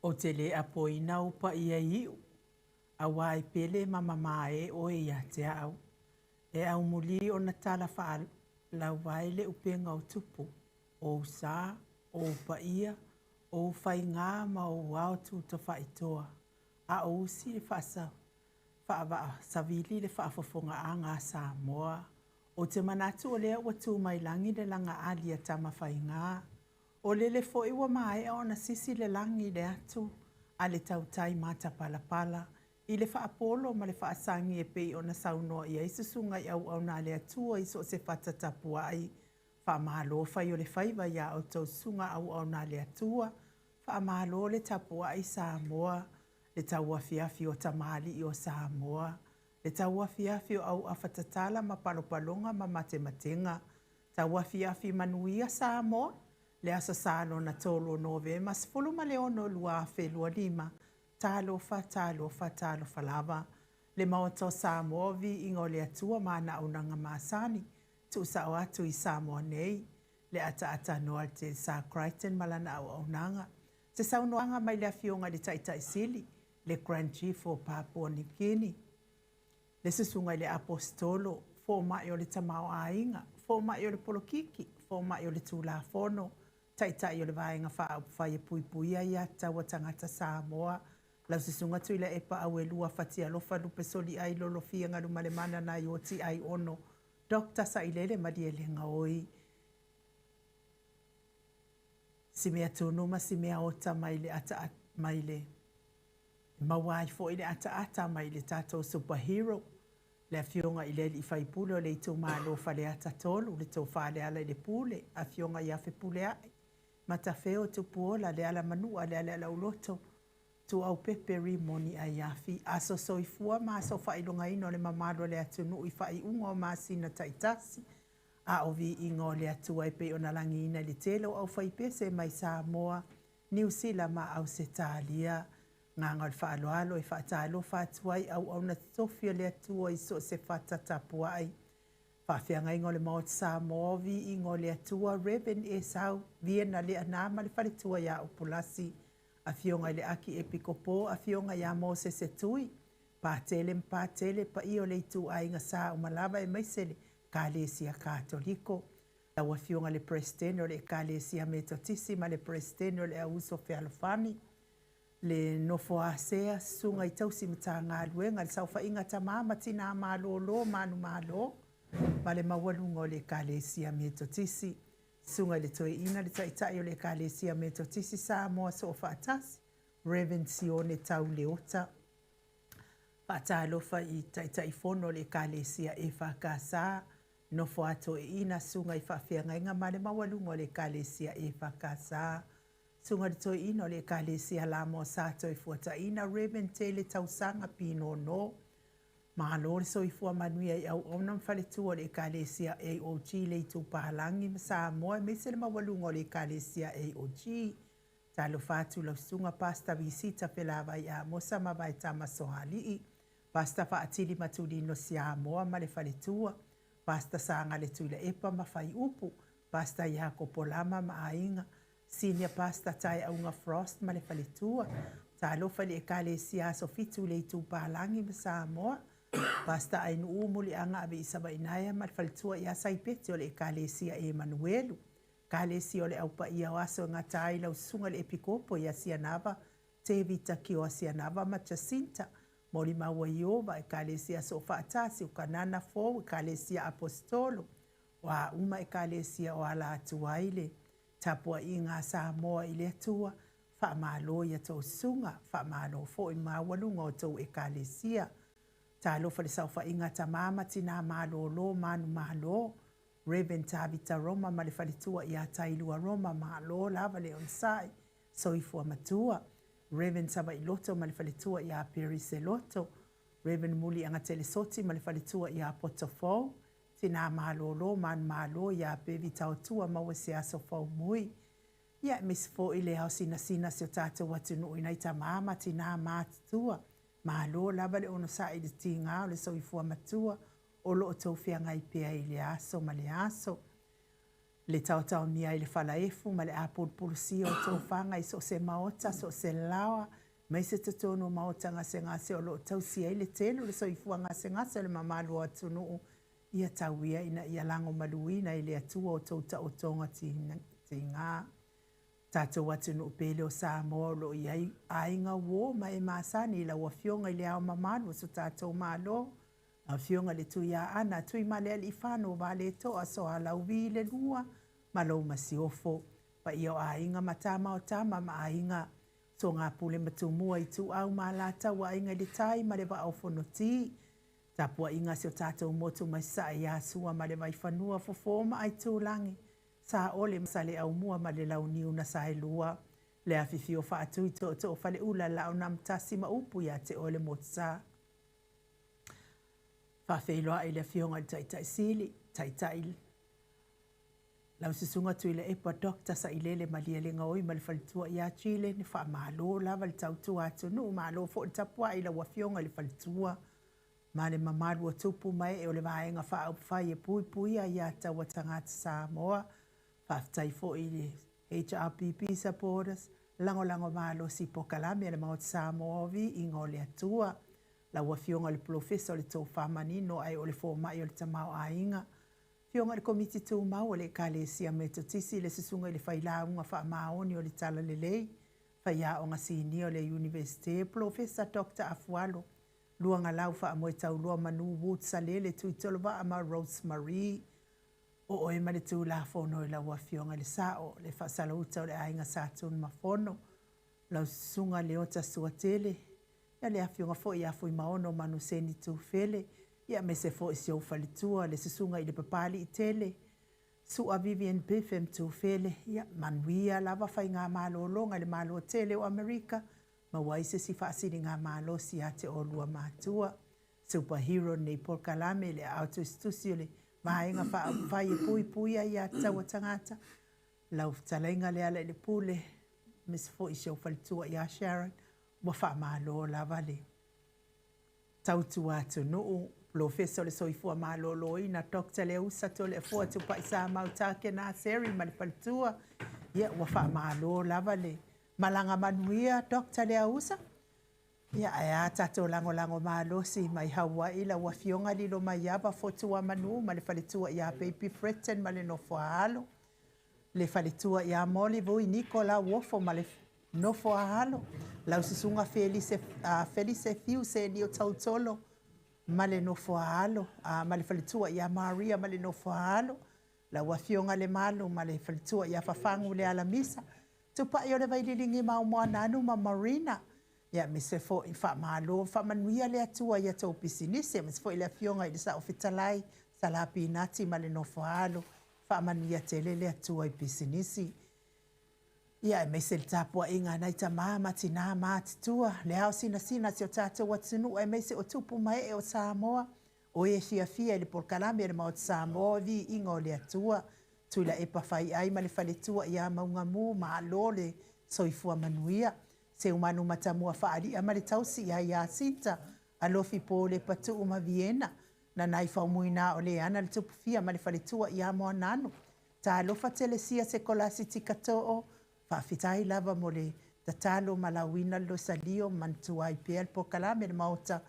Ou te le apoina ou paia iu, aua e pele ma mamae oe ia te au. E aumuli ona tala faalauvae le upega o tupu, o ou sa, o ou paia, o ou faigā ma ou ao tu-tafaitoa, a o usi le faavaasavili le faafofogaaga a Samoa. Ou te manatu o lea ua tu mai lagi le lagaali a Tamafaiga, O lele foi ua maea ona sisi le lagi i le atu a le tautai matapalapala i le faapolo ma le faasagi e pei ona saunoa i ai susuga i auauna a le Atua i so o se fata tapuai. Faamalo fai o le faiva iā outou susuga auauna a le Atua, faamalo le tapuai Samoa, le tauafiafi o tamalii o Samoa, le tauafiafi o auafa tatala ma palopaloga ma matematega, tauafiafi manuia Samoa, le Aso Sa lona 3 o Novema 16 2025, talofa, talofa, talofa lava. Le Maota o Samoa, viiga o le Atua ma ana auaunaga masani, tuusao atu i Samoa nei, le ataatanoa a le Telesa Crichton ma lana auaunaga, se saunoaga mai le Afioga i le Taitai Sili, le Grand Chief o Papua New Guinea, le Susuga i le Aposetolo, Fomai o le Tamaoaiga, Fomai o le Polokiki, Fomai o le Tulafono, Taitai o le Vaega Faaupufai e Puipuia Aiatatau a Tagata Samoa, lau Susuga Tuilaepa Auelua Fatialofa Lupesoliai Lolofia Galumalemana Naioti Aiono Dr. Sailele Malielegaoi, si mea tunu ma si mea ota mai le ataata mai le E maua ai foi le ataata mai le tatou super hero, le Afioga i le Alii Faipule o le itumalo Faleata 3, le Tofa Lealailepule, Afioga ia Fepuleai, Matafeo Tupuola, Lealamanua, Lealealauloto, Tuaupepe Rimoni Aiafi. Aso soifua ma aso faailogaina o le mamalu o le atunuu i faaiuga o masina taitasi, a o viiga o le Atua e pei ona lagiina i le tele o aufaipese mai Samoa, Niu Sila ma Ausetalia. Agaga o le faaaloalo e faatalofa atu ai auauna totofi a le Atua i so o se fata tapuai. Faafeagaiga o le Maota Samoa, Viiga o le Atua, Rev. Esau Viena Leaana ma le faletua ia Upulasi, Afioga i le Aki Epikopo, Afioga ia Mosese Tui, Patele ma Patele, paia o le ituaiga sa uma lava aemaise le Ekalesia Katoliko. Lau Afioga i le Peresetene o le Ekalesia Metotisi ma le Peresetene o le Au Uso Fealofani, le Nofo a Sea, Susuga i Tausi Matagaluega, le Saofaiga Tama ma Tinā Malōlō Manumalo ma le maualuga o le Ekalesia Metotisi, Susuga i le Toeaina, le Taitai o le Ekalesia Metotisi Samoa Soofaatasi, Rev. Sione Tau Leota. Faatalofa i Taitaifono o le Ekalesia EFKS, Nofo a Toeaina, Susuga i Faafeagaiga ma le maualuga o le Ekalesia EFKS, Susuga i le Toeaina o le Ekalesia Lamoa Sa Toefuataiina, Rev. Tele Tausaga Pinono. Malo le soifua manuia i auauna ma faletua o le Ekalesia AOG Le Itupalagi ma Samoa aemaise le maualuga o le Ekalesia AOG. Talofa atu lau Susuga Pastor Visita Felavai Amosa ma Vaetama Soalii, Pastor Faatili Matulino Siamoa ma le faletua, Pastor Sagale Tuilaepa ma Faiupu, Pastor Iakopo Lama ma aiga, Senior Pastor Taeauga Frost ma le faletua, Talofa i le Ekalesia Aso Fitu i le Itupalagi ma Samoa, Pastor Ainuu Muliaga Aveisavainaea ma le faletua ia Saipeti o le Ekalesia Emanuelu, Ekalesia o le Au Paia o Aso e gata ai lau Susuga i le Epikopo ia Sianava Tevita Kioa Sianava ma Jacinta Molimau a Ieova, Ekalesia Soofaatasi o Kanana Fou, Ekalesia Aposetolo, o a uma Ekalesia o ala atu ai le tapuaiga a Samoa i le Atua, faamalo i a tou susuga, faamalo foi i maualuga o tou Ekalesia. Talofa i le saofaiga a tama ma tinā malōlō manumalo, Rev. Tavita Roma ma le faletua ia Tailua Roma, malo lava le onosai, soifua matua. Rev. Savailoto ma le faletua ia Perry Seloto, Rev. Muliagatele ma le faletua ia Potofou, Tinā malōlō manumalo ia Bevi Taotua maua se aso faumui. Ia aemaise foi le ao sinasina si o tatou atunuu i nai tama ma tinā matutua. Malo lava le onosai i le tiga o le soifua matua o lo o tou feagai pea i le aso ma le aso. Le taotaomia ai le falaefu ma le apulupulusia o tofaga i so o se maota, so o se laoa, aemaise totonu o maota gasegase o lo o tausia ai le tele o le soifua gasegase o le mamalu o atunuu, ia tau ia ina ia lagomaluina e le Atua outou taotoga tiga. Tatou atunuu pele o Samoa o lo o i ai aiga uo ma e masani i lau Afioga i Le Ao Mamalu o so tatou Malo, lau Afioga i le Tuiaana Tuimalealiifano Vaaletoa Sualauvi le Lua ma lou Masiofo, paia o Aiga ma Tama o Tama ma Aiga, Soga Pule ma Tumua, Ituau ma Alataua, Aiga i le Tai ma le Vaa o Fonoti, tapuaiga a si o tatou motu mai Sasae ia Sua ma le Vaifanua, Fofo ma Aitulagi, Saole ma Saleaaumua ma le Launiu na Saelua, le afifio o Faatui Tootoo o Faleula, Laaunaamotasi ma upu ia te oe le Motusa. Faafeiloai le Afioga i le Taitai Sili, Taitai lau Susuga Tuilaepa Dr. Sailele Malielegaoi ma le faletua ia Chile, faamalo lava le tautua atunuu, malo foi le tapuai i lau Afioga i le faletua ma le mamalu o tupu ma ee o le Vaega Faaupufai e puipuia ia taua tagata Samoa. Faafetai foi i le HRPP supporters, lagolago malosi i polokalame a le Maota Samoa o Viiga o le Atua. Lau Afioga i le Polofesa o le Tofa Manino ae o le Fomai o le Tamaoaiga, Afioga i le Komiti Tumau o le Ekalesia Metotisi, le Susuga i le Failauga Faamaoni o le Talalelei, Faiaoga Sinia o le Iunivesite, Polofesa Dr. Afualo Luagalau Faamoetaulua Manu Wood Salele Tuitolovaa ma Rose Marie. O oe ma le Tulafono i lau Afioga i le Sao, le Faasalauta o le Aiga Sa Tunumafono, lau Susuga Leota Suatele, ia le afioga foi ia Fuimaono Manuseni Tufele, ia aemaise foi si ou faletua, le Susuga i le Papaliitele, Sua Vivian Biffem Tufele, ia manuia lava faigamalologa i le Malo tele o Amerika, maua ai se isi faasiligamalosi ia te oulua matua. Superhero lenei polokalame le aao tusitusi o le Vaega Faaupufai e puipuia ia tatau a tagata. Lau fetalaiga Lealailepule, aemaise foi si ou faletua ia Sharon, ua faamalo lava le tautua atunuu. Polofesa o le Soifua Maloloina Dr. Leusa Toleafoa Tupai Samau Takena Seri ma le faletua, ia ua faamalo lava le malaga manuia Dr. Leausa. Ia ae a tatou lagolago malosi mai Hawaii lau Afioga Lilomaiava Fotuamanu ma le faletua ia Baby Breton ma le nofo a alo, le faletua ia Molly Vui Niko Lauofo ma le nofo a alo, lau Susuga Felise, Felise Fiu Senio Tautolo ma le nofo a alo, ma le faletua ia Maria ma le nofo a alo, lau Afioga Lemalu ma le faletua ia Fafagu le Alamisa, Tupai o le Vaililigi Maomoananu ma Marina, ia aemaise foi faamalo faamanuia le Atua i a tou pisinisi, aemaise foi le Afioga i le Saofetalai Sala Pinati ma le nofo a alo, faamanuia tele le Atua i pisinisi. Ia aemaise le tapuaiga a nai tama ma tinā matutua, le ao sinasina o si o tatou atunuu aemaise o tupu ma ee o Samoa, o e fiafia i le polokalame a le Maota Samoa o Viiga o le Atua, Tuilaepa Faiai ma le faletua ia Maugamu, malo le soifua manuia. Seumanu Matamua Faalia ma le tausi ia Iasinta, Alofi Polepa Tuu ma Viena, Nanai Faumuina o Leana le Tupufia ma le faletua ia Moananu, Talofa Telesia Sekolasi Tikatoo, faafetai lava mo le tatalo ma lauina le losalio, manatua ai pea le polokalame le Maota,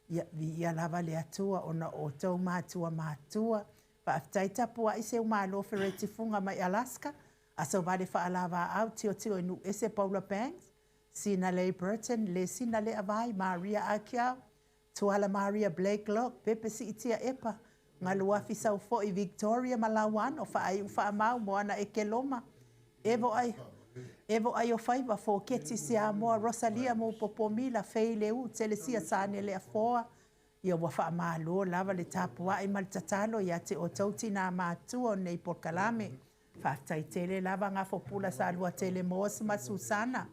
ia viia lava le Atua ona o outou matua matua. Faafetai tapuai Seumalo Fereti Fuga mai Alaska, Asovale Faalavaau Tiotio i Nuuese Paula Banks, Sina Lei Burton, Lesina Leavai, Maria Akiau, Tuala Maria Blake Locke, Pepe Siitia Epa, Galuafi Saufoi, Victoria Malauano, Faaiu Faamau, Moana Ekeloma, Evo Ai, Evo Aiofaiva, Foketi Siamoa, Rosalia Mupopomila, Fei Leu, Telesia Sanele Afoa, ia ua faamalo lava le tapuai ma le tatalo ia te outou tinā matua o lenei polokalame. Faafetai tele lava Gafopula Saluatele Moss ma Susana,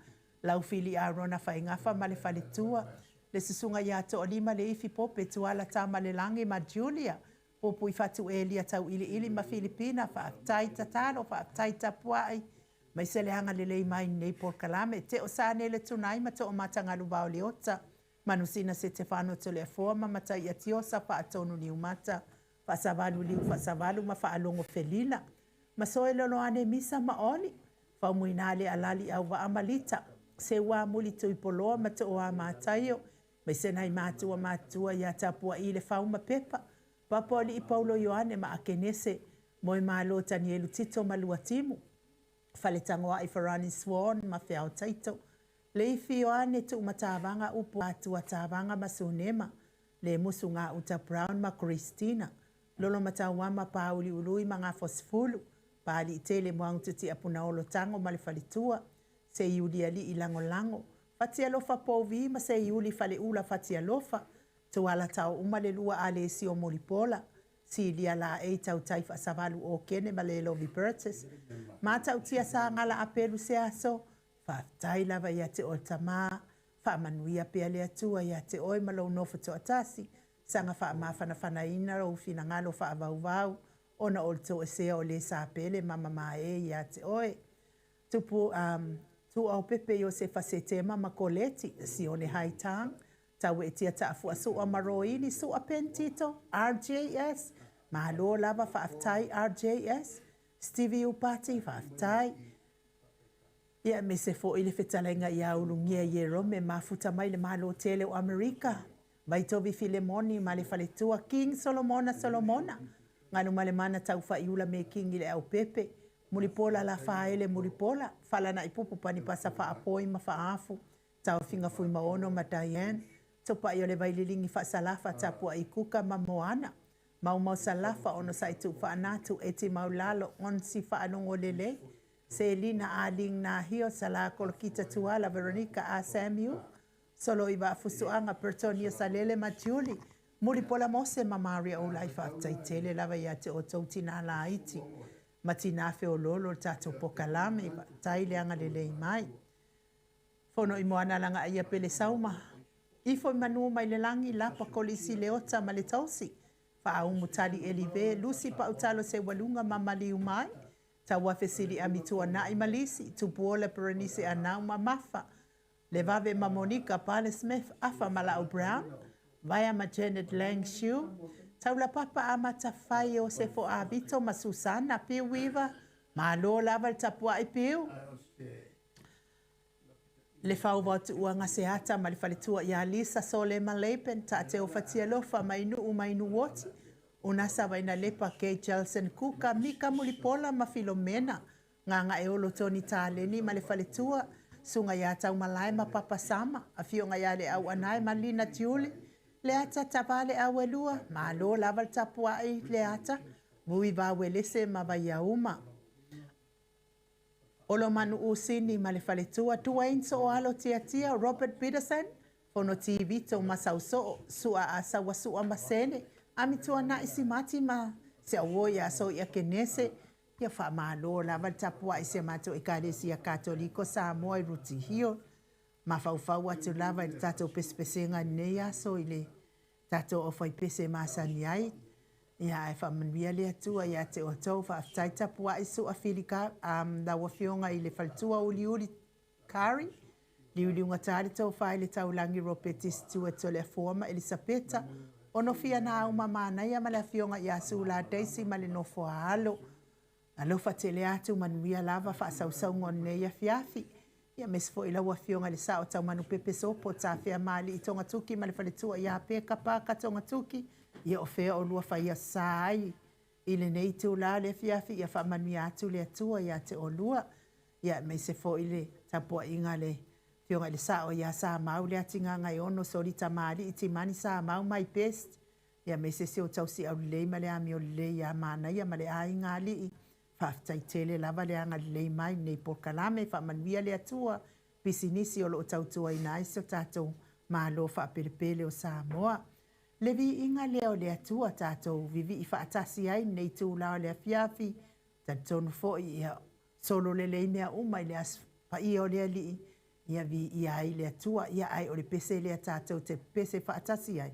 Laufili Arona Faigafa ma le faletua, le Susuga ia Toalima Leifi Pope Tuala Tamalelagi ma Julia, Pupui Fatu Elia Tauiliili ma Filipina, faafetai tatalo, faafetai tapuai, aemaise le agalelei mai i lenei polokalame. Teo Sanele Tunai ma Toomata Galuvao Leota, Manusina Setefano Toleafoa ma Mataia Tiosa Faatonu Niumata, Faasavalu Liu Faasavalu ma Faalogo Felina. Masoe Loloane Misa ma Oli, Faumuina Le Alali Auvaa ma Lita, Seua Muli Tuipoloa ma Tooa Mataio, aemaise nai matua matutua ia Tapua'i Lefau ma Pepa, Papaolii Paulo Ioane ma Akenese, Moemalo Tanielu Tito ma Luatimu, Faletagoai Farani Swan ma Feao Taito, Leifi Ioane Tuumatavaga Upu Atua Tavaga ma Sunema, Lemusu Gauta Brown ma Christina, Lolomatauama Pāuliului ma Gafosefulu, Paaliitele Muagututia Punaolo Tago ma le Faletua, Seiulialii Lagolago, Fatialofa Pouvi ma Seiuli Faleula Fatialofa, Tuala Taouma le lua Alesio Mulipola, Silia Laei Tautai Faasavalu Okene ma Lelovi Burtis, Matautia Sagala Apelu Seaso, Faafetai lava ia te oe Tama, faamanuia pea le Atua ia te oe ma lou nofo toatasi, saga faamafanafanaina lou finagalo faavauvau ona o le toesea o le sa pele ma mamae ia te oe. Tupu um, Tuaopepe Iosefa Setema ma Koleti, Sione Haitang, Tauetia Taafuasua ma Roili Sua Pentito, RJS, Malo lava faafetai RJS, Stevie Upati, faafetai. Ia aemaise foi le fetalaiga ia Ulugia Ierome mafuta mai le Malo tele o Amerika, Vaitovi Filemoni ma le faletua King Solomona Solomona, Galumalemana Taufaiula Mekingi Leaupepe, Mulipola Lafaele Mulipola, Falanaipupu Panipasa Faapoi ma Faafu, Taofiga Fuimaono ma Diane, Topai o le Vaililigi Faasalafa Tapuai Kuka ma Moana, Maumau Salafa Onosai Tuufaanatu Eti Maulalo Onsi Faalogo Lelei, Selina Ah Ling Nahio Sala Kolokita Tuala Veronica Ah Samuel Soloiva Fusuaga Bertonia Salele ma Julie Mulipola Mose ma Maria Oulai. Faafetai tele lava ia te outou tinā laiti ma tinā feoloolo o le tatou pokalame. Faafetai le agalelei mai. Fono i Moana Lagaia Pele Sauma Ifo i manu mai le lagi Lapa Kolisi Leota ma le tausi Faaumu Tali Elive Lusi Pautalo Seualuga ma Maliu Mai Tauafe Sili Ami Tuanai ma Lisi Tupuola Perenise Anau ma Mafa Levave ma Monica Pale Smith Afa Malau Brown Vaea ma Janet Lang Shiu Taulapapa Amata Fai Iosefo Avito ma Susana Piu Weaver. Malo lava le tapuai Piu. Le Fauvao Tuuaga Seata ma le faletua ia Lisa Solema Lapen, Taateo Fatialofa Mainuu Mainuoti, Unasa Vainalepa Kate Jelson Kuka, Mika Mulipola ma Filomena, Gagaeolo Tony Taleni ma le faletua, Suga ia Taumalae ma Papa Sama, Afioga ia Leau Anae ma Lina Tiuli, Leata Tavaleau e lua, Malo lava le tapuai Leata, Vui Vauelese ma Vaiauma. Olomanu Usini ma le faletua, Duane Sooalo Tiatia, Robert Peterson, Fono Vito ma Sausoo, Sua Asaua Sua ma Sele, Amituanai Simati ma Seauo ia Soia Kenese, Ia faamalo lava le tapuai si a matou Ekalesia Katoliko Samoa i Rutihio. Mafaufau atu lava i le tatou pesepesega i lenei aso i le tatou aufaipese e masani ai. Ia ae faamanuia le Atua ia te outou. Faafetai tapuai Sua Filika, um, lau Afioga i le Faletua Uliuli Kari, Liuliugatā le tofa i le taulagi Ropeti Stewart Toleafoa ma Elisapeta, Onofia Nāuma Manaia ma le Afioga ia Sula Daisy ma le nofo a alo. Alofa tele atu, manuia lava faasausauga o lenei afiafi. Ia aemaise foi lau Afioga i le Sao Taumanupepe Sopo Tafea Maali'i Togatuki ma le faletua ia Peka Paka Togatuki, ia o fea olua faia sa ai i lenei itula o le afiafi, ia faamanuia atu le Atua ia te olua. Ia aemaise foi le tapuaiga a le Afioga i le Sao ia Samau Leatigagaiono Soli Tamalii Timani Samau my best, ia aemaise si o tausiau lelei ma le amio lelei ia Manaia ma le aiga alii. Faafetai tele lava le agalelei mai lenei polokalame. Faamanuia le Atua pisinisi o lo o tautuaina ai si o tatou Malo faapelepele o Samoa. Le viiga lea o le Atua tatou vivii faatasi ai lenei itula o le afiafi. Talitonu foi ia solo lelei mea uma i le Aso Paia o le Alii, ia viia ai le Atua. Ia ae o le pese lea tatou te pepese faatasi ai.